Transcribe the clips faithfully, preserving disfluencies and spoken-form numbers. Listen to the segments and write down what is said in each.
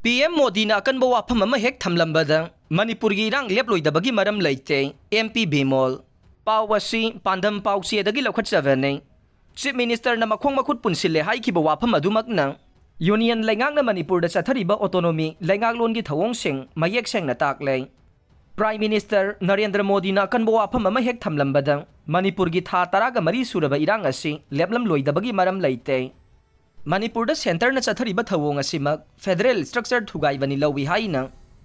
P M ꯃꯣꯗꯤꯅ ꯑꯀꯟꯕ ꯋꯥꯐꯝ ꯑꯃ ꯍꯦꯛ ꯊꯝꯂꯝꯕꯗ ꯃꯅꯤꯄꯨꯔꯒꯤ ꯏꯔꯥꯡ ꯂꯦꯞꯂꯣꯏꯗꯕꯒꯤ ꯃꯔꯝ ꯂꯩꯇꯦ, ꯑꯦꯝ ꯄꯤ ꯕꯤꯃꯣꯜ꯫ ꯄꯥꯎ ꯑꯁꯤ ꯄꯥꯟꯗꯝ ꯄꯥꯎꯆꯦꯗꯒꯤ ꯂꯧꯈꯠꯆꯕꯅꯤ꯫ ꯆꯤꯐ ꯃꯤꯅꯤꯁꯇꯔꯅ ꯃꯈꯣꯡ ꯃꯈꯨꯠ ꯄꯨꯟꯁꯤꯜꯂꯦ ꯍꯥꯏꯈꯤꯕ ꯋꯥꯐꯝ ꯑꯗꯨꯃꯛꯅ ꯌꯨꯅꯤꯌꯟ ꯂꯩꯉꯥꯛꯅ ꯃꯅꯤꯄꯨꯔꯗ ꯆꯠꯊꯔꯤꯕ ꯑꯣꯇꯣꯅꯣꯃꯤ ꯂꯩꯉꯥꯛꯂꯣꯟꯒꯤ ꯊꯧꯑꯣꯡꯁꯤꯡ ꯃꯌꯦꯛ ꯁꯦꯡꯅ ꯇꯥꯛꯂꯦ꯫ ꯄ꯭ꯔꯥꯏꯝ ꯃꯤꯅꯤꯁꯇꯔ ꯅꯔꯦꯟꯗ꯭ꯔ ꯃꯣꯗꯤꯅ ꯑꯀꯟꯕ ꯋꯥꯐꯝ ꯑꯃ ꯍꯦꯛ ꯊꯝꯂꯝꯕꯗ ꯃꯅꯤꯄꯨꯔꯒꯤ ꯊꯥ ꯇꯔꯥꯒ ꯃꯔꯤ ꯁꯨꯔꯕ ꯏꯔꯥꯡ ꯑꯁꯤ ꯂꯦꯞꯂꯝꯂꯣꯏꯗꯕꯒꯤ ꯃꯔꯝ ꯂꯩꯇꯦ꯫ ꯃꯅꯤꯄꯨꯔꯗ ꯁꯦꯟꯇꯔꯅ ꯆꯠꯊꯔꯤꯕ ꯊꯧꯑꯣꯡ ꯑꯁꯤꯃꯛ ꯐꯦꯗꯔꯦꯜ ꯁ꯭ꯇ꯭ꯔꯛꯆꯔ ꯊꯨꯒꯥꯏꯕꯅꯤ ꯂꯧꯏ ꯍꯥꯏꯅ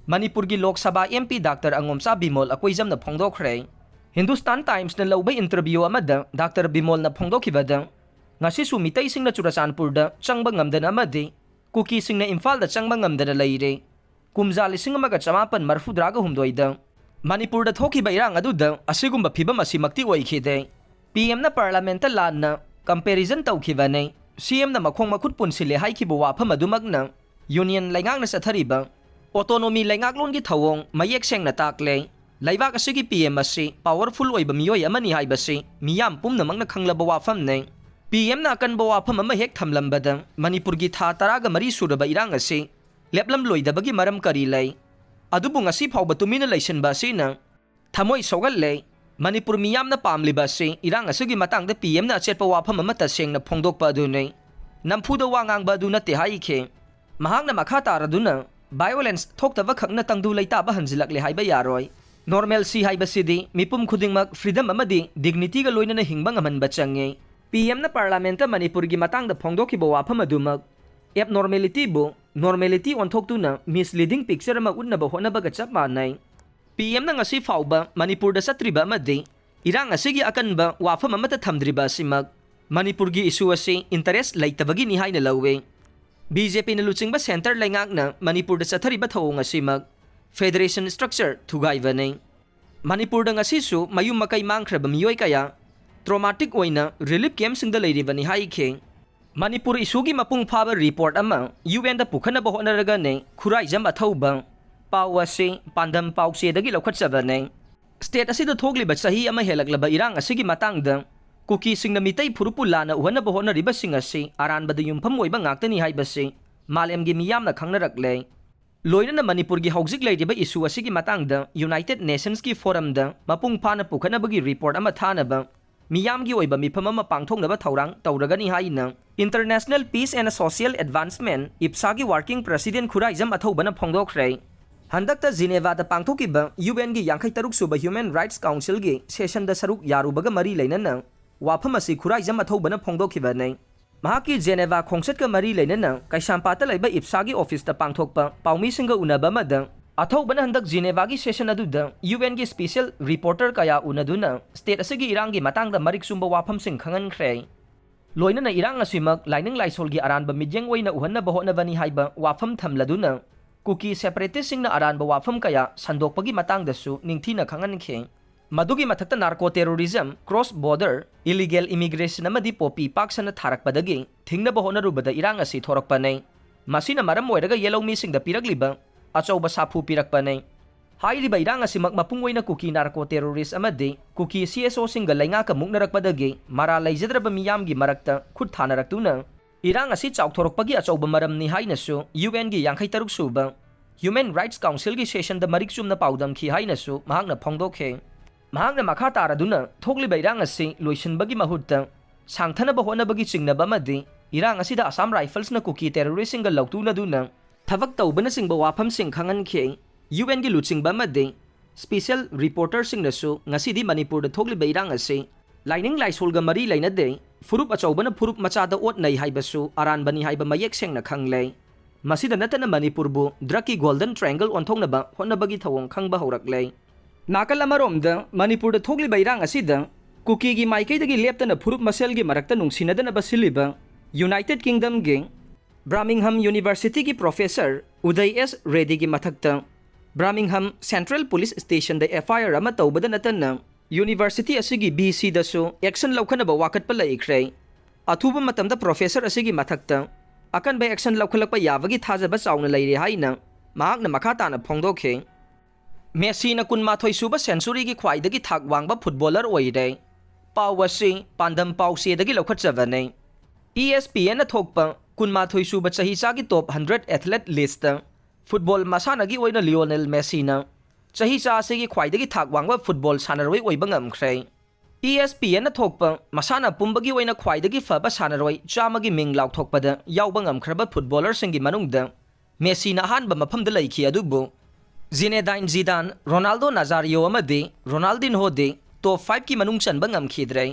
ꯃꯅꯤꯄꯨꯔꯒꯤ Lok Sabha M P doctor ꯑꯉꯣꯝꯆꯥ Bimol ꯑꯀꯣꯏꯖꯝꯅ ꯐꯣꯡꯗꯣꯛꯈ꯭ꯔꯦ꯫ Hindustan ꯇꯥꯏꯝꯁꯅ ꯂꯧꯕ ꯏꯟꯇꯔꯚ꯭ꯌꯨ ꯑꯃꯗ ꯗꯥꯛꯇꯔ ꯕꯤꯃꯣꯜꯅ ꯐꯣꯡꯗꯣꯛꯈꯤꯕꯗ, ꯉꯁꯤꯁꯨ ꯃꯤꯇꯩꯁꯤꯡꯅ ꯆꯨꯔꯆꯥꯟꯄꯨꯔꯗ ꯆꯪꯕ ꯉꯝꯗꯅ ꯑꯃꯗꯤ ꯀꯨꯀꯤꯁꯤꯡꯅ ꯏꯝꯐꯥꯜꯗ ꯆꯪꯕ ꯉꯝꯗꯅ ꯂꯩꯔꯦ꯫ ꯀꯨꯝꯖꯥ ꯂꯤꯁꯤꯡ ꯑꯃꯒ ꯆꯃꯥꯄꯟ ꯃꯔꯐꯨꯇꯔꯥꯒ ꯍꯨꯝꯗꯣꯏꯗ ꯃꯅꯤꯄꯨꯔꯗ ꯊꯣꯛꯈꯤꯕ ꯏꯔꯥꯡ ꯑꯗꯨꯗ ꯑꯁꯤꯒꯨꯝꯕ ꯐꯤꯕꯝ ꯑꯁꯤꯃꯛꯇꯤ ꯑꯣꯏꯈꯤꯗꯦ꯫ ꯄꯤ ꯑꯦꯝꯅ ꯄꯥꯔꯂꯥꯃꯦꯟꯠꯇ ꯂꯥꯟꯅ ꯀꯝꯄꯦꯔꯤꯖꯟ ꯇꯧꯈꯤꯕꯅꯤ꯫ ꯁꯤ ꯑꯦꯝꯅ ꯃꯈꯣꯡ ꯃꯈꯨꯠ ꯄꯨꯟꯁꯤꯜꯂꯦ ꯍꯥꯏꯈꯤꯕ ꯋꯥꯐꯝ ꯑꯗꯨꯃꯛꯅ ꯌꯨꯅꯤꯌꯟ ꯂꯩꯉꯥꯛꯅ ꯆꯠꯊꯔꯤꯕ ꯑꯣꯇꯣꯅꯣꯃꯤ ꯂꯩꯉꯥꯛꯂꯣꯟꯒꯤ ꯊꯧꯑꯣꯡ ꯃꯌꯦꯛ ꯁꯦꯡꯅ ꯇꯥꯛꯂꯦ꯫ ꯂꯩꯕꯥꯛ ꯑꯁꯤꯒꯤ ꯄꯤ ꯑꯦꯝ ꯑꯁꯤ ꯄꯥꯋꯔꯐꯨꯜ ꯑꯣꯏꯕ ꯃꯤꯑꯣꯏ ꯑꯃꯅꯤ ꯍꯥꯏꯕꯁꯤ ꯃꯤꯌꯥꯝ ꯄꯨꯝꯅꯃꯛꯅ ꯈꯪꯂꯕ ꯋꯥꯐꯝꯅꯤ꯫ ꯄꯤ ꯑꯦꯝꯅ ꯑꯀꯟꯕ ꯋꯥꯐꯝ ꯑꯃ ꯍꯦꯛ ꯊꯝꯂꯝꯕꯗ ꯃꯅꯤꯄꯨꯔꯒꯤ ꯊꯥ ꯇꯔꯥꯒ ꯃꯔꯤ ꯁꯨꯔꯕ ꯏꯔꯥꯡ ꯑꯁꯤ ꯂꯦꯞꯂꯝꯂꯣꯏꯗꯕꯒꯤ ꯃꯔꯝ ꯀꯔꯤ ꯂꯩ? ꯑꯗꯨꯕꯨ ꯉꯁꯤ ꯐꯥꯎꯕ ꯇꯨꯃꯤꯟꯅ ꯂꯩꯁꯤꯟꯕ ꯑꯁꯤꯅ ꯊꯃꯣꯏ ꯁꯣꯛꯍꯜꯂꯦ꯫ ꯃꯅꯤꯄꯨꯔ ꯃꯤꯌꯥꯝꯅ ꯄꯥꯝꯂꯤꯕ ꯑꯁꯤ ꯏꯔꯥꯡ ꯑꯁꯤꯒꯤ ꯃꯇꯥꯡꯗ ꯄꯤ ꯑꯦꯝꯅ ꯑꯆꯦꯠꯄ ꯋꯥꯐꯝ ꯑꯃ ꯇꯁꯦꯡꯅ ꯐꯣꯡꯗꯣꯛꯄ ꯑꯗꯨꯅꯤ꯫ ꯅꯝꯐꯨꯗ ꯋꯥ ꯉꯥꯡꯕ ꯑꯗꯨ ꯅꯠꯇꯦ ꯍꯥꯏꯈꯤ꯫ ꯃꯍꯥꯛꯅ ꯃꯈꯥ ꯇꯥꯔꯗꯨꯅ, "ꯚꯥꯏꯑꯣꯂꯦꯟꯁ ꯊꯣꯛꯇꯕ ꯈꯛꯅ ꯇꯪꯗꯨ ꯂꯩꯇꯥꯕ ꯍꯟꯖꯤꯜꯂꯛꯂꯦ ꯍꯥꯏꯕ ꯌꯥꯔꯣꯏ꯫ ꯅꯣꯔꯃꯦꯜꯁꯤ ꯍꯥꯏꯕꯁꯤꯗꯤ ꯃꯤꯄꯨꯝ ꯈꯨꯗꯤꯡꯃꯛ ꯐ꯭ꯔꯤꯗꯝ ꯑꯃꯗꯤ ꯗꯤꯒꯅꯤꯇꯤꯒ ꯂꯣꯏꯅꯅ ꯍꯤꯡꯕ ꯉꯝꯍꯟꯕ ꯆꯪꯉꯤ"꯫ ꯄꯤ ꯑꯦꯝꯅ ꯄꯥꯔꯂꯥꯃꯦꯟꯠꯇ ꯃꯅꯤꯄꯨꯔꯒꯤ ꯃꯇꯥꯡꯗ ꯐꯣꯡꯗꯣꯛꯈꯤꯕ ꯋꯥꯐꯝ ꯑꯗꯨꯃꯛ ꯑꯦꯕꯅꯣꯔꯃꯦꯂꯤꯇꯤꯕꯨ ꯅꯣꯔꯃꯦꯂꯤꯇꯤ ꯑꯣꯟꯊꯣꯛꯇꯨꯅ ꯃꯤꯁꯂꯤꯗꯤꯡ ꯄꯤꯛꯆꯔ ꯑꯃ ꯎꯠꯅꯕ ꯍꯣꯠꯅꯕꯒ ꯆꯞ ꯃꯥꯟꯅꯩ꯫ ꯄꯤ ꯑꯦꯝꯅ ꯉꯁꯤ ꯐꯥꯎꯕ ꯃꯅꯤꯄꯨꯔꯗ ꯆꯠꯇ꯭ꯔꯤꯕ ꯑꯃꯗꯤ ꯏꯔꯥꯡ ꯑꯁꯤꯒꯤ ꯑꯀꯟꯕ ꯋꯥꯐꯝ ꯑꯃꯠꯇ ꯊꯝꯗ꯭ꯔꯤꯕ ꯑꯁꯤꯃꯛ ꯃꯅꯤꯄꯨꯔꯒꯤ ꯏꯁꯨ ꯑꯁꯤ ꯏꯟꯇꯔꯦꯁ ꯂꯩꯇꯕꯒꯤꯅꯤ ꯍꯥꯏꯅ ꯂꯧꯏ꯫ ꯕꯤ ꯖꯦ ꯄꯤꯅ ꯂꯨꯆꯤꯡꯕ ꯁꯦꯟꯇꯔ ꯂꯩꯉꯥꯛꯅ ꯃꯅꯤꯄꯨꯔꯗ ꯆꯠꯊꯔꯤꯕ ꯊꯧꯑꯣꯡ ꯑꯁꯤꯃꯛ ꯐꯦꯗꯔꯦꯁꯟ ꯁ꯭ꯇ꯭ꯔꯛꯆꯔ ꯊꯨꯒꯥꯏꯕꯅꯤ꯫ ꯃꯅꯤꯄꯨꯔꯗ ꯉꯁꯤꯁꯨ ꯃꯌꯨꯝ ꯃꯀꯩ ꯃꯥꯡꯈ꯭ꯔꯕ ꯃꯤꯑꯣꯏ ꯀꯌꯥ ꯇ꯭ꯔꯣꯃꯥꯇꯤꯛ ꯑꯣꯏꯅ ꯔꯤꯂꯤꯐ ꯀꯦꯝꯞꯁꯤꯡꯗ ꯂꯩꯔꯤꯕꯅꯤ ꯍꯥꯏꯈꯤ꯫ ꯃꯅꯤꯄꯨꯔ ꯏꯁꯨꯒꯤ ꯃꯄꯨꯡ ꯐꯥꯕ ꯔꯤꯄꯣꯔꯠ ꯑꯃ ꯌꯨ ꯑꯦꯟꯗ ꯄꯨꯈꯠꯅꯕ ꯍꯣꯠꯅꯔꯒꯅꯤ ꯈꯨꯔꯥꯏꯖꯝ ꯑꯊꯧꯕ꯫ ꯄꯥꯎ ꯑꯁꯤ ꯄꯥꯟꯗꯝ ꯄꯥꯎꯆꯦꯗꯒꯤ ꯂꯧꯈꯠꯆꯕꯅꯤ꯫ ꯁ꯭ꯇꯦꯠ ꯑꯁꯤꯗ ꯊꯣꯛꯂꯤꯕ ꯆꯍꯤ ꯑꯃ ꯍꯦꯜꯂꯛꯂꯕ ꯏꯔꯥꯡ ꯑꯁꯤꯒꯤ ꯃꯇꯥꯡꯗ ꯀꯨꯀꯤꯁꯤꯡꯅ ꯃꯤꯇꯩ ꯐꯨꯔꯨꯞꯄꯨ ꯂꯥꯟꯅ ꯎꯍꯟꯅꯕ ꯍꯣꯠꯅꯔꯤꯕꯁꯤꯡ ꯑꯁꯤ ꯑꯔꯥꯟꯕꯗ ꯌꯨꯝꯐꯝ ꯑꯣꯏꯕ ꯉꯥꯛꯇꯅꯤ ꯍꯥꯏꯕꯁꯤ ꯃꯥꯂꯦꯝꯒꯤ ꯃꯤꯌꯥꯝꯅ ꯈꯪꯅꯔꯛꯂꯦ꯫ ꯂꯣꯏꯅꯅ ꯃꯅꯤꯄꯨꯔꯒꯤ ꯍꯧꯖꯤꯛ ꯂꯩꯔꯤꯕ issue ꯑꯁꯤꯒꯤ ꯃꯇꯥꯡꯗ United Nations ꯀꯤ forum ꯗ ꯃꯄꯨꯡ ꯐꯥꯅ ꯄꯨꯈꯠꯅꯕꯒꯤ report ꯑꯃ ꯊꯥꯅꯕ ꯃꯤꯌꯥꯝꯒꯤ ꯑꯣꯏꯕ ꯃꯤꯐꯝ ꯑꯃ ꯄꯥꯡꯊꯣꯛꯅꯕ ꯊꯧꯔꯥꯡ ꯇꯧꯔꯒꯅꯤ ꯍꯥꯏꯅ International Peace and Social Advancement, IPSA ꯒꯤ working president ꯈꯨꯔꯥꯏꯖꯝ ꯑꯊꯧꯕꯅ ꯐꯣꯡꯗꯣꯛꯈ꯭ꯔꯦ꯫ ꯍꯟꯗꯛꯇ ꯖꯤꯅꯦꯚꯥꯗ ꯄꯥꯡꯊꯣꯛꯈꯤꯕ UN ꯒꯤ ꯌꯥꯡꯈꯩ ꯇꯔꯨꯛ ꯁꯨꯕ Human Rights Council ꯒꯤ session ꯗ ꯁꯔꯨꯛ ꯌꯥꯔꯨꯕꯒ ꯃꯔꯤ ꯂꯩꯅꯅ ꯋꯥꯐꯝ ꯑꯁꯤ ꯈꯨꯔꯥꯏꯖꯝ ꯑꯊꯧꯕꯅ ꯐꯣꯡꯗꯣꯛꯈꯤꯕꯅꯤ꯫ ꯃꯍꯥꯛꯀꯤ ꯖꯦꯅꯦꯚꯥ ꯈꯣꯡꯆꯠꯀ ꯃꯔꯤ ꯂꯩꯅꯅ ꯀꯩꯁꯥꯝꯄꯥꯠꯇ ꯂꯩꯕ IPSA ꯒꯤ office ꯇ ꯄꯥꯡꯊꯣꯛꯄ ꯄꯥꯎꯃꯤꯁꯤꯡꯒ ꯎꯅꯕ ꯑꯃꯗ ꯑꯊꯧꯕꯅ ꯍꯟꯗꯛ ꯖꯤꯅꯦꯚꯥꯒꯤ session ꯑꯗꯨꯗ UN ꯒꯤ special reporter ꯀꯌꯥ ꯎꯅꯗꯨꯅ state ꯑꯁꯤꯒꯤ ꯏꯔꯥꯡꯒꯤ ꯃꯇꯥꯡꯗ ꯃꯔꯤꯛ ꯆꯨꯝꯕ ꯋꯥꯐꯝꯁꯤꯡ ꯈꯪꯍꯟꯈ꯭ꯔꯦ꯫ ꯂꯣꯏꯅꯅ ꯏꯔꯥꯡ ꯑꯁꯤꯃꯛ ꯂꯥꯏꯅꯤꯡ ꯂꯥꯏꯁꯣꯜꯒꯤ ꯑꯔꯥꯟꯕ ꯃꯤꯠꯌꯦꯡ ꯑꯣꯏꯅ ꯎꯍꯟꯅꯕ ꯍꯣꯠꯅꯕꯅꯤ ꯍꯥꯏꯕ ꯋꯥꯐꯝ ꯊꯝꯂꯗꯨꯅ ꯀꯨꯀꯤ separatist ꯁꯤꯡꯅ ꯑꯔꯥꯟꯕ ꯋꯥꯐꯝ ꯀꯌꯥ ꯁꯟꯗꯣꯛꯄꯒꯤ ꯃꯇꯥꯡꯗꯁꯨ ꯅꯤꯡꯊꯤꯅ ꯈꯪꯍꯟꯈꯤ꯫ ꯃꯗꯨꯒꯤ ꯃꯊꯛꯇ narco terrorism, cross border, illegal immigration ꯑꯃꯗꯤ poppy ꯄꯥꯛ ꯁꯟꯅ ꯊꯥꯔꯛꯄꯗꯒꯤ ꯊꯤꯡꯅꯕ ꯍꯣꯠꯅꯔꯨꯕꯗ ꯏꯔꯥꯡ ꯑꯁꯤ ꯊꯣꯔꯛꯄꯅꯤ꯫ ꯃꯁꯤꯅ ꯃꯔꯝ ꯑꯣꯏꯔꯒ ꯌꯦꯜꯍꯧꯃꯤꯁꯤꯡꯗ ꯄꯤꯔꯛꯂꯤꯕ ꯑꯆꯧꯕ ꯁꯥꯐꯨ ꯄꯤꯔꯛꯄꯅꯤ꯫ ꯍꯥꯏꯔꯤꯕ ꯏꯔꯥꯡ ꯑꯁꯤꯃꯛ ꯃꯄꯨꯡ ꯑꯣꯏꯅ ꯀꯨꯀꯤ narco terrorist ꯑꯃꯗꯤ ꯀꯨꯀꯤ CSO ꯁꯤꯡꯒ ꯂꯩꯉꯥꯛꯀ ꯃꯨꯛꯅꯔꯛꯄꯗꯒꯤ ꯃꯔꯥꯜ ꯂꯩꯖꯗ꯭ꯔꯕ ꯃꯤꯌꯥꯝꯒꯤ ꯃꯔꯛꯇ ꯈꯨꯠ ꯊꯥꯅꯔꯛꯇꯨꯅ ꯏꯔꯥꯡ ꯑꯁꯤ ꯆꯥꯎꯊꯣꯔꯛꯄꯒꯤ ꯑꯆꯧꯕ ꯃꯔꯝꯅꯤ ꯍꯥꯏꯅꯁꯨ UN ꯒꯤ ꯌꯥꯡꯈꯩ ꯇꯔꯨꯛ ꯁꯨꯕ Human Rights Council ꯒꯤ session ꯗ ꯃꯔꯤꯛ ꯆꯨꯝꯅ ꯄꯥꯎꯗꯝꯈꯤ ꯍꯥꯏꯅꯁꯨ ꯃꯍꯥꯛꯅ ꯐꯣꯡꯗꯣꯛꯈꯤ꯫ ꯃꯍꯥꯛꯅ ꯃꯈꯥ ꯇꯥꯔꯗꯨꯅ ꯊꯣꯛꯂꯤꯕ ꯏꯔꯥꯡ ꯑꯁꯤ ꯂꯣꯏꯁꯤꯟꯕꯒꯤ ꯃꯍꯨꯠꯇ ꯁꯥꯡꯊꯅꯕ ꯍꯣꯠꯅꯕꯒꯤ ꯆꯤꯡꯅꯕ ꯑꯃꯗꯤ ꯏꯔꯥꯡ ꯑꯁꯤꯗ Assam Rifles ꯅ ꯀꯨꯀꯤ terrorist ꯁꯤꯡꯒ ꯂꯧꯇꯨꯅꯗꯨꯅ ꯊꯕꯛ ꯇꯧꯕꯅꯆꯤꯡꯕ ꯋꯥꯐꯝꯁꯤꯡ ꯈꯪꯍꯟꯈꯤ꯫ UN ꯒꯤ ꯂꯨꯆꯤꯡꯕ ꯑꯃꯗꯤ special reporter ꯁꯤꯡꯅꯁꯨ ꯉꯁꯤꯗꯤ ꯃꯅꯤꯄꯨꯔꯗ ꯊꯣꯛꯂꯤꯕ ꯏꯔꯥꯡ ꯑꯁꯤ ꯂꯥꯏꯅꯤꯡ ꯂꯥꯏꯁꯣꯜꯒ ꯃꯔꯤ ꯂꯩꯅꯗꯦ, ꯐꯨꯔꯨꯞ ꯑꯆꯧꯕꯅ ꯐꯨꯔꯨꯞ ꯃꯆꯥꯗ ꯑꯣꯠ ꯅꯩ ꯍꯥꯏꯕꯁꯨ ꯑꯔꯥꯟꯕꯅꯤ ꯍꯥꯏꯕ ꯃꯌꯦꯛ ꯁꯦꯡꯅ ꯈꯪꯂꯦ꯫ ꯃꯁꯤꯗ ꯅꯠꯇꯅ ꯃꯅꯤꯄꯨꯔꯕꯨ drug ꯀꯤ golden triangle ꯑꯣꯟꯊꯣꯛꯅꯕ ꯍꯣꯠꯅꯕꯒꯤ ꯊꯧꯑꯣꯡ ꯈꯪꯕ ꯍꯧꯔꯛꯂꯦ꯫ ꯅꯥꯀꯜ ꯑꯃꯔꯣꯝꯗ ꯃꯅꯤꯄꯨꯔꯗ ꯊꯣꯛꯂꯤꯕ ꯏꯔꯥꯡ ꯑꯁꯤꯗ ꯀꯨꯀꯤꯒꯤ ꯃꯥꯏꯀꯩꯗꯒꯤ ꯂꯦꯞꯇꯅ ꯐꯨꯔꯨꯞ ꯃꯁꯦꯜꯒꯤ ꯃꯔꯛꯇ ꯅꯨꯡꯁꯤꯅꯗꯅꯕ ꯁꯤꯜꯂꯤꯕ United Kingdom ꯒꯤ Birmingham University ꯒꯤ professor ꯎꯗꯩ ꯑꯦꯁ ꯔꯦꯗꯤꯒꯤ ꯃꯊꯛꯇ Birmingham Central Police Station ꯗ FIR ꯑꯃ ꯇꯧꯕꯗ ꯅꯠꯇꯅ university ꯑꯁꯤꯒꯤ VC ꯗꯁꯨ action ꯂꯧꯈꯠꯅꯕ ꯋꯥꯀꯠꯄ ꯂꯩꯈ꯭ꯔꯦ꯫ ꯑꯊꯨꯕ ꯃꯇꯝꯗ professor ꯑꯁꯤꯒꯤ ꯃꯊꯛꯇ ꯑꯀꯟꯕ action ꯂꯧꯈꯠꯂꯛꯄ ꯌꯥꯕꯒꯤ ꯊꯥꯖꯕ ꯆꯥꯎꯅ ꯂꯩꯔꯦ ꯍꯥꯏꯅ ꯃꯍꯥꯛꯅ ꯃꯈꯥ ꯇꯥꯅ ꯐꯣꯡꯗꯣꯛꯈꯤ꯫ ꯃꯦꯁꯤꯅ ꯀꯨꯟꯃꯥꯊꯣꯏ ꯁꯨꯕ century ꯒꯤ ꯈ꯭ꯋꯥꯏꯗꯒꯤ ꯊꯥꯛ ꯋꯥꯡꯕ footballer ꯑꯣꯏꯔꯦ꯫ ꯄꯥꯎ ꯑꯁꯤ ꯄꯥꯟꯗꯝ ꯄꯥꯎꯆꯦꯗꯒꯤ ꯂꯧꯈꯠꯆꯕꯅꯤ꯫ ESPN ꯅ ꯊꯣꯛꯄ ꯀꯨꯟꯃꯥꯊꯣꯏ ꯁꯨꯕ ꯆꯍꯤ ꯆꯥꯒꯤ ꯇꯣꯞ ꯍꯟꯗ꯭ꯔꯦꯠ ꯑꯦꯊꯂꯦꯠ ꯂꯤꯁꯇ ꯐꯨꯠꯕꯣꯜ ꯃꯁꯥꯟꯅꯒꯤ ꯑꯣꯏꯅ ꯂꯤꯑꯣꯅꯦꯜ ꯃꯦꯁꯤꯅ ꯆꯍꯤ ꯆꯥ ꯑꯁꯤꯒꯤ ꯈ꯭ꯋꯥꯏꯗꯒꯤ ꯊꯥꯛ ꯋꯥꯡꯕ ꯐꯨꯠꯕꯣꯜ ꯁꯥꯟꯅꯔꯣꯏ ꯑꯣꯏꯕ ꯉꯝꯈ꯭ꯔꯦ꯫ ꯏ ꯑꯦꯁ ꯄꯤ ꯑꯦꯟꯅ ꯊꯣꯛꯄ ꯃꯁꯥꯟꯅ ꯄꯨꯝꯕꯒꯤ ꯑꯣꯏꯅ ꯈ꯭ꯋꯥꯏꯗꯒꯤ ꯐꯕ ꯁꯥꯟꯅꯔꯣꯏ ꯆꯥꯝꯃꯒꯤ ꯃꯤꯡ ꯂꯥꯎꯊꯣꯛꯄꯗ ꯌꯥꯎꯕ ꯉꯝꯈ꯭ꯔꯕ ꯐꯨꯠꯕꯣꯂꯔꯁꯤꯡꯒꯤ ꯃꯅꯨꯡꯗ ꯃꯦꯁꯤꯅ ꯑꯍꯥꯟꯕ ꯃꯐꯝꯗ ꯂꯩꯈꯤ꯫ ꯑꯗꯨꯕꯨ ꯖꯤꯅꯦꯗꯥꯏꯟ ꯖꯤꯗꯥꯟ, ꯔꯣꯅꯥꯜꯗꯣ ꯅꯥꯖꯥꯔꯤꯌꯣ ꯑꯃꯗꯤ ꯔꯣꯅꯥꯜꯗꯤꯟꯍꯣꯗꯤ ꯇꯣꯞ ꯐꯥꯏꯚꯀꯤ ꯃꯅꯨꯡ ꯆꯟꯕ ꯉꯝꯈꯤꯗ꯭ꯔꯦ꯫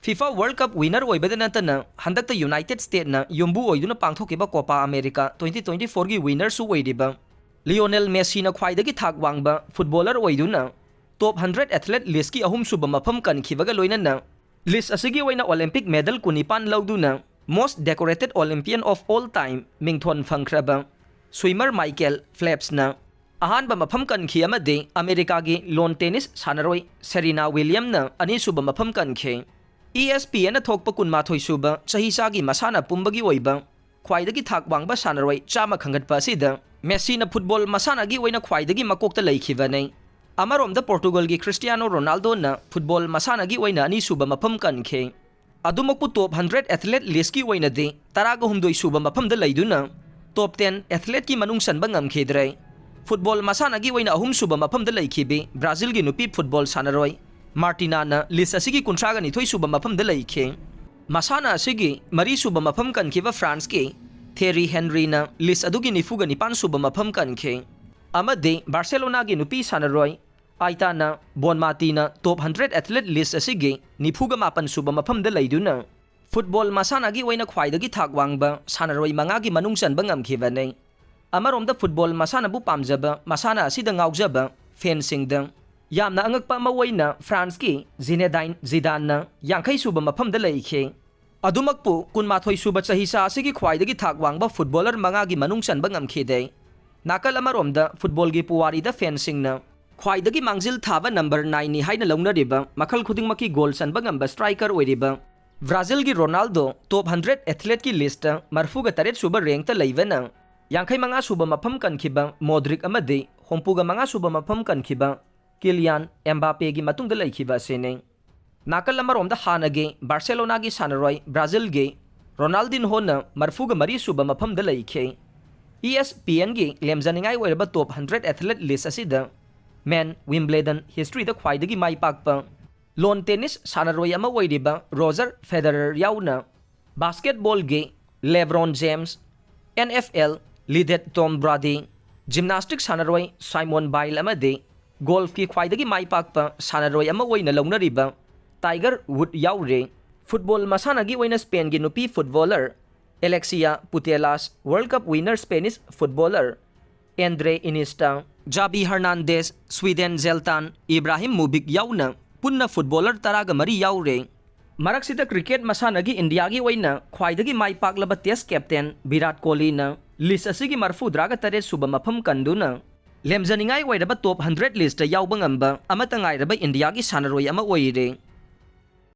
ꯐꯤꯐꯥ ꯋꯥꯔꯜ ꯀꯞ ꯋꯤꯅꯔ ꯑꯣꯏꯕꯗ ꯅꯠꯇꯅ ꯍꯟꯗꯛꯇ ꯌꯨꯅꯥꯏꯇꯦꯗ ꯁ꯭ꯇꯦꯠꯅ ꯌꯨꯝꯕꯨ ꯑꯣꯏꯗꯨꯅ ꯄꯥꯡꯊꯣꯛꯈꯤꯕ ꯀꯣꯄꯥ ꯑꯃꯦꯔꯤꯀꯥ ꯇ꯭ꯋꯦꯟꯇꯤ ꯇ꯭ꯋꯦꯟꯇꯤ ꯐꯣꯔꯒꯤ ꯋꯤꯅꯔꯁꯨ ꯑꯣꯏꯔꯤꯕ ꯂꯤꯑꯣꯅꯦꯜ ꯃꯦꯁꯤꯅ ꯈ꯭ꯋꯥꯏꯗꯒꯤ ꯊꯥꯛ ꯋꯥꯡꯕ ꯐꯨꯠꯕꯣꯂꯔ ꯑꯣꯏꯗꯨꯅ ꯇꯣꯞ ꯍꯟꯗ꯭ꯔꯦꯠ ꯑꯦꯊꯂꯦꯠ ꯂꯤꯁꯀꯤ ꯑꯍꯨꯝꯁꯨꯕ ꯃꯐꯝ ꯀꯟꯈꯤꯕꯒ ꯂꯣꯏꯅꯅ ꯂꯤꯁ ꯑꯁꯤꯒꯤ ꯑꯣꯏꯅ ꯑꯣꯂꯦꯝꯄꯤꯛ ꯃꯦꯗꯜ ꯀꯨꯟꯅꯤꯄꯥꯟ ꯂꯧꯗꯨꯅ most decorated Olympian of all time ꯃꯤꯡꯊꯣꯟ ꯐꯪꯈ꯭ꯔꯕ ꯁ꯭ꯋꯤꯃꯔ ꯃꯥꯏꯀꯦꯜ ꯐꯦꯜꯞꯁꯅ ꯑꯍꯥꯟꯕ ꯃꯐꯝ ꯀꯟꯈꯤ ꯑꯃꯗꯤ ꯑꯃꯦꯔꯤꯀꯥꯒꯤ ꯂꯣꯟ ꯇꯦꯅꯤꯁ ꯁꯥꯟꯅꯔꯣꯏ ꯁꯦꯔꯤꯅꯥ ꯋꯤꯂꯤꯌꯝꯅ ꯑꯅꯤꯁꯨꯕ ꯃꯐꯝ ꯀꯟꯈꯤ꯫ ꯏ ꯑꯦꯁ ꯄꯤ ꯑꯦꯟꯅ ꯊꯣꯛꯄ ꯀꯨꯟꯃꯥꯊꯣꯏ ꯁꯨꯕ ꯆꯍꯤ ꯆꯥꯒꯤ ꯃꯁꯥꯟꯅ ꯄꯨꯝꯕꯒꯤ ꯑꯣꯏꯕ ꯈ꯭ꯋꯥꯏꯗꯒꯤ ꯊꯥꯛ ꯋꯥꯡꯕ ꯁꯥꯟꯅꯔꯣꯏ ꯆꯥꯝꯃ ꯈꯟꯒꯠꯄ ꯑꯁꯤꯗ ꯃꯦꯁꯤꯅ ꯐꯨꯠꯕꯣꯜ ꯃꯁꯥꯟꯅꯒꯤ ꯑꯣꯏꯅ ꯈ꯭ꯋꯥꯏꯗꯒꯤ ꯃꯀꯣꯛꯇ ꯂꯩꯈꯤꯕꯅꯤ꯫ ꯑꯃꯔꯣꯝꯗ ꯄꯣꯔꯇꯨꯒꯜꯒꯤ ꯈ꯭ꯔꯤꯁꯇꯤꯌꯥꯅꯣ ꯔꯣꯅꯥꯜꯗꯣꯅ ꯐꯨꯠꯕꯣꯜ ꯃꯁꯥꯟꯅꯒꯤ ꯑꯣꯏꯅ ꯑꯅꯤꯁꯨꯕ ꯃꯐꯝ ꯀꯟꯈꯤ꯫ ꯑꯗꯨꯃꯛꯄꯨ ꯇꯣꯞ ꯍꯟꯗ꯭ꯔꯦꯠ ꯑꯦꯊꯂꯦꯠ ꯂꯤꯁꯀꯤ ꯑꯣꯏꯅꯗꯤ ꯇꯔꯥꯒ ꯍꯨꯝꯗꯣꯏ ꯁꯨꯕ ꯃꯐꯝꯗ ꯂꯩꯗꯨꯅ ꯇꯣꯞ ꯇꯦꯟ ꯑꯦꯊꯂꯦꯠꯀꯤ ꯃꯅꯨꯡ ꯆꯟꯕ ꯉꯝꯈꯤꯗ꯭ꯔꯦ꯫ ꯐꯨꯠꯕꯣꯜ ꯃꯁꯥꯟꯅꯒꯤ ꯑꯣꯏꯅ ꯑꯍꯨꯝꯁꯨꯕ ꯃꯐꯝꯗ ꯂꯩꯈꯤꯕꯤ ꯕ꯭ꯔꯥꯖꯤꯜꯒꯤ ꯅꯨꯄꯤ ꯐꯨꯠꯕꯣꯜ ꯁꯥꯟꯅꯔꯣꯏ ꯃꯥꯔꯇꯤꯅꯥꯅ ꯂꯤꯁ ꯑꯁꯤꯒꯤ ꯀꯨꯟꯊ꯭ꯔꯥꯒ ꯅꯤꯊꯣꯏ ꯁꯨꯕ ꯃꯐꯝꯗ ꯂꯩꯈꯤ꯫ ꯃꯁꯥꯟꯅ ꯑꯁꯤꯒꯤ ꯃꯔꯤꯁꯨꯕ ꯃꯐꯝ ꯀꯟꯈꯤꯕ ꯐ꯭ꯔꯥꯟꯁꯀꯤ ꯊꯦꯔꯤ ꯍꯦꯟꯔꯤꯅ ꯂꯤꯁ ꯑꯗꯨꯒꯤ ꯅꯤꯐꯨꯒ ꯅꯤꯄꯥꯟ ꯁꯨꯕ ꯃꯐꯝ ꯀꯟꯈꯤ꯫ ꯑꯃꯗꯤ ꯕꯥꯔꯁꯦꯂꯣꯅꯥꯒꯤ ꯅꯨꯄꯤ ꯁꯥꯟꯅꯔꯣꯏ ꯑꯥꯏꯇꯥꯅ ꯕꯣꯟꯃꯥꯇꯤꯅ ꯇꯣꯞ ꯍꯟꯗ꯭ꯔꯦꯠ ꯑꯦꯊꯂꯦꯠ ꯂꯤꯁ ꯑꯁꯤꯒꯤ ꯅꯤꯐꯨꯒ ꯃꯥꯄꯟ ꯁꯨꯕ ꯃꯐꯝꯗ ꯂꯩꯗꯨꯅ ꯐꯨꯠꯕꯣꯜ ꯃꯁꯥꯟꯅꯒꯤ ꯑꯣꯏꯅ ꯈ꯭ꯋꯥꯏꯗꯒꯤ ꯊꯥꯛ ꯋꯥꯡꯕ ꯁꯥꯟꯅꯔꯣꯏ ꯃꯉꯥꯒꯤ ꯃꯅꯨꯡ ꯆꯟꯕ ꯉꯝꯈꯤꯕꯅꯤ꯫ ꯑꯃꯔꯣꯝꯗ ꯐꯨꯠꯕꯣꯜ ꯃꯁꯥꯟꯅꯕꯨ ꯄꯥꯝꯖꯕ ꯃꯁꯥꯟꯅ ꯑꯁꯤꯗ ꯉꯥꯎꯖꯕ ꯐꯦꯟꯁꯤꯡꯗ ꯌꯥꯝꯅ ꯑꯉꯛꯄ ꯑꯃ ꯑꯣꯏꯅ ꯐ꯭ꯔꯥꯟꯁꯀꯤ ꯖꯤꯅꯦꯗꯥꯏꯟ ꯖꯤꯗꯥꯟꯅ ꯌꯥꯡꯈꯩ ꯁꯨꯕ ꯃꯐꯝꯗ ꯂꯩꯈꯤ꯫ ꯑꯗꯨꯃꯛꯄꯨ ꯀꯨꯟꯃꯥꯊꯣꯏ ꯁꯨꯕ ꯆꯍꯤ ꯆꯥ ꯑꯁꯤꯒꯤ ꯈ꯭ꯋꯥꯏꯗꯒꯤ ꯊꯥꯛ ꯋꯥꯡꯕ ꯐꯨꯠꯕꯣꯂꯔ ꯃꯉꯥꯒꯤ ꯃꯅꯨꯡ ꯆꯟꯕ ꯉꯝꯈꯤꯗꯦ꯫ ꯅꯥꯀꯜ ꯑꯃꯔꯣꯝꯗ ꯐꯨꯠꯕꯣꯜꯒꯤ ꯄꯨꯋꯥꯔꯤꯗ ꯐꯦꯟꯁꯤꯡꯅ ꯈ꯭ꯋꯥꯏꯗꯒꯤ ꯃꯥꯡꯖꯤꯜ ꯊꯥꯕ ꯅꯝꯕꯔ ꯅꯥꯏꯟꯅꯤ ꯍꯥꯏꯅ ꯂꯧꯅꯔꯤꯕ ꯃꯈꯜ ꯈꯨꯗꯤꯡꯃꯛꯀꯤ ꯒꯣꯜ ꯆꯟꯕ ꯉꯝꯕ ꯁ꯭ꯇ꯭ꯔꯥꯏꯀꯔ ꯑꯣꯏꯔꯤꯕ ꯕ꯭ꯔꯥꯖꯤꯜꯒꯤ ꯔꯣꯅꯥꯜꯗꯣ ꯇꯣꯞ ꯍꯟꯗ꯭ꯔꯦꯠ ꯑꯦꯊꯂꯦꯠꯀꯤ ꯂꯤꯁꯇ ꯃꯔꯐꯨꯒ ꯇꯔꯦꯠ ꯁꯨꯕ ꯔꯦꯡꯛꯇ ꯂꯩꯕꯅ ꯌꯥꯡꯈꯩ ꯃꯉꯥ ꯁꯨꯕ ꯃꯐꯝ ꯀꯟꯈꯤꯕ ꯃꯣꯗ꯭ꯔꯤꯛ ꯑꯃꯗꯤ ꯍꯨꯝꯐꯨꯒ ꯃꯉꯥ ꯁꯨꯕ ꯃꯐꯝ ꯀꯟꯈꯤꯕ ꯀꯤꯂꯤꯌꯥꯟ ꯑꯦꯝꯕꯥꯄꯦꯒꯤ ꯃꯇꯨꯡꯗ ꯂꯩꯈꯤꯕ ꯑꯁꯤꯅꯤ꯫ ꯅꯥꯀꯜ ꯑꯃꯔꯣꯝꯗ ꯍꯥꯟꯅꯒꯤ ꯕꯥꯔꯁꯦꯂꯣꯅꯥꯒꯤ ꯁꯥꯟꯅꯔꯣꯏ ꯕ꯭ꯔꯥꯖꯤꯜꯒꯤ ꯔꯣꯅꯥꯜꯗꯤꯟꯍꯣꯅ ꯃꯔꯤꯐꯨꯒ ꯃꯔꯤ ꯁꯨꯕ ꯃꯐꯝꯗ ꯂꯩꯈꯤ꯫ ꯏ ꯑꯦꯁ ꯄꯤ ꯑꯦꯟꯒꯤ ꯂꯦꯝꯖꯅꯤꯡꯉꯥꯏ ꯑꯣꯏꯔꯕ ꯇꯣꯞ ꯍꯟꯗ꯭ꯔꯦꯠ ꯑꯦꯊꯂꯦꯠ ꯂꯤꯁ ꯑꯁꯤꯗ ꯃꯦꯟ ꯋꯤꯝꯕ꯭ꯂꯦꯗꯟ ꯍꯤꯁꯇ꯭ꯔꯤꯗ ꯈ꯭ꯋꯥꯏꯗꯒꯤ ꯃꯥꯏ ꯄꯥꯛꯄ ꯂꯣꯟ ꯇꯦꯅꯤꯁ ꯁꯥꯟꯅꯔꯣꯏ ꯑꯃ ꯑꯣꯏꯔꯤꯕ ꯔꯣꯖꯔ ꯐꯦꯗꯔꯔ ꯌꯥꯎꯅ ꯕꯥꯁꯀꯦꯠꯕꯣꯜꯒꯤ LeBron James, N F L ꯂꯤꯗꯦꯠ ꯇꯣꯝ ꯕ꯭ꯔꯥꯗꯤ, ꯖꯤꯝꯅꯥꯁꯇꯤꯛ ꯁꯥꯟꯅꯔꯣꯏ ꯁꯥꯏꯃꯣꯟ ꯕꯥꯏꯜ ꯑꯃꯗꯤ ꯒꯣꯜꯐꯀꯤ ꯈ꯭ꯋꯥꯏꯗꯒꯤ ꯃꯥꯏ ꯄꯥꯛꯄ ꯁꯥꯟꯅꯔꯣꯏ ꯑꯃ ꯑꯣꯏꯅ ꯂꯧꯅꯔꯤꯕ ꯇꯥꯏꯒꯔ ꯋꯨꯗ ꯌꯥꯎꯔꯦ꯫ ꯐꯨꯠꯕꯣꯜ ꯃꯁꯥꯟꯅꯒꯤ ꯑꯣꯏꯅ ꯁ꯭ꯄꯦꯟꯒꯤ ꯅꯨꯄꯤ footballer Alexia Putellas, world cup winner Spanish footballer Andres Iniesta, ꯖꯥꯕꯤ Hernandez, Sweden Zlatan, Ibrahimovic ꯌꯥꯎꯅ ꯄꯨꯟꯅ ꯐꯨꯠꯕꯣꯂꯔ ꯇꯔꯥꯒ ꯃꯔꯤ ꯌꯥꯎꯔꯦ꯫ ꯃꯔꯛꯁꯤꯗ ꯀ꯭ꯔꯤꯀꯦꯠ ꯃꯁꯥꯟꯅꯒꯤ ꯏꯟꯗꯤꯌꯥꯒꯤ ꯑꯣꯏꯅ ꯈ꯭ꯋꯥꯏꯗꯒꯤ ꯃꯥꯏ ꯄꯥꯛꯂꯕ ꯇꯦꯁ ꯀꯦꯞꯇꯦꯟ ꯚꯤꯔꯥꯠ ꯀꯣꯍꯂꯤꯅ ꯂꯤꯁ ꯑꯁꯤꯒꯤ ꯃꯔꯤꯐꯨꯇꯔꯥꯒ ꯇꯔꯦꯠ ꯁꯨꯕ ꯃꯐꯝ ꯀꯟꯗꯨꯅ ꯂꯦꯝꯖꯅꯤꯡꯉꯥꯏ ꯑꯣꯏꯔꯕ ꯇꯣꯞ ꯍꯟꯗ꯭ꯔꯦꯠ ꯂꯤꯁꯇ ꯌꯥꯎꯕ ꯉꯝꯕ ꯑꯃꯠꯇ ꯉꯥꯏꯔꯕ ꯏꯟꯗꯤꯌꯥꯒꯤ ꯁꯥꯟꯅꯔꯣꯏ ꯑꯃ ꯑꯣꯏꯔꯦ꯫